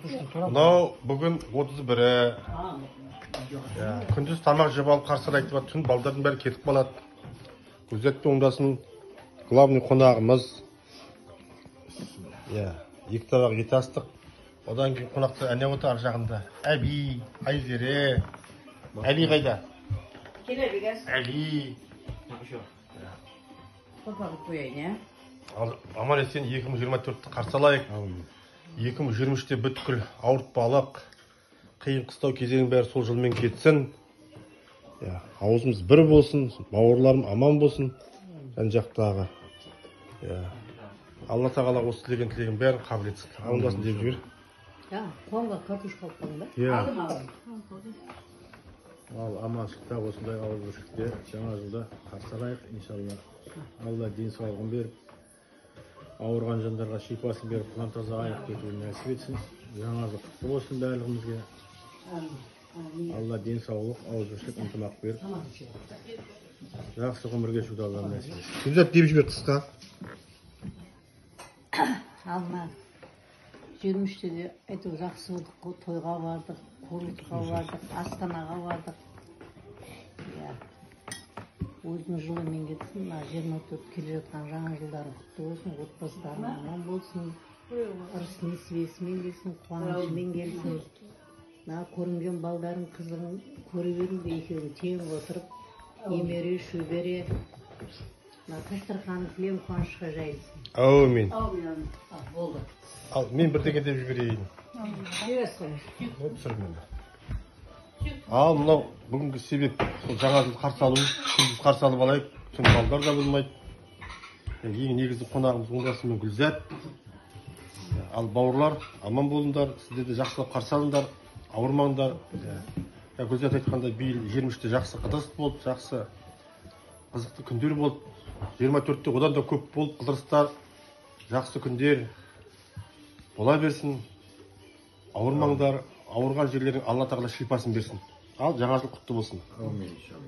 Мынау бүгін 31-і. Күндіз тамақ жеп алып қарсы алайық деп, түн балдардың бәрі кетіп қалады. Гүлзат оңдасын, главный қонағымыз. Иә, 2 табақ ет астық. Одан кейін қонақтар әне отыр ар жағында. Әби, Айзере. Әли қайда? Келеді қазір. Әли. Топағып қояйын, ә? Ал аман есен 2024-ті қарсы алайық. 2023-те бүткіл ауыртпалық, қиын қыстау кезеңнің бәрі сол жылмен кетсін. Иә, аузымыз бір болсын, бауырларым аман болсын, жан жақтағы. Иә. Алла тағала осы тілеген тілегін бәрін қабыл етсін. Амандасын деп жібер. Ja, қуанға картошка алып қалдың ба? Иә. Алдым, алдым. Ал аманшылықта осындай ауызбіршілікте жаңа жылды қарсы алайық, иншалла. Алла денсаулығын беріп, ауырған жандарға шипасын беріп, құлан таза айығып кетуін нәсіп етсін. Жаңа жыл құтты болсын барлығымызге. Алла денсаулық, ауызбіршілік, ынтымақ беріп, жақсы ғұмыр кешуді Алла нәсіп етсін. Гүлзат деп жібер қысқа. Алма 23-те де әйтеуір жақсы болдық қой, тойға бардық, қорытқа бардық, Астанаға бардық. Иә. Өзінің жылымен кетсін, мына 24 келе жатқан жаңа жылдарың құтты болсын, отбасыларың аман болсын, ырыс несібесімен келсін, қуанышымен келсін. Мына көрінген балдарың, қызың көре беріңдер, екеуің тең отырып, немере, шөбере. Мына дастарханы кілең қуанышқа жайылсын. Әумин. Әумин, әумин. Ал, болды. Ал, мен бірдеңе деп жіберейін. Жіберсін. Не түсіріп енді. Ал, мынау бүгінгі себеп, сол жаңа жылды қарсы алу, күндіз қарсы алып алайық, түн балдар да болмайды. Ең негізгі қонағымыз Оңдасын мен Гүлзат. Ал бауырлар, аман болыңдар, сіздер де жақсылап қарсы алыңдар, ауырмаңдар. Гүлзат айтқандай, биыл 23-те жақсы қыдырыс болды, жақсы қызықты күндер болды. 24-те одан да көп болып қыдырыстар, жақсы күндер бола берсін. Ауырмаңдар, ауырған жерлерің Алла тағала шипасын берсін. Ал жаңа жыл құтты болсын. Әумин, иншалла.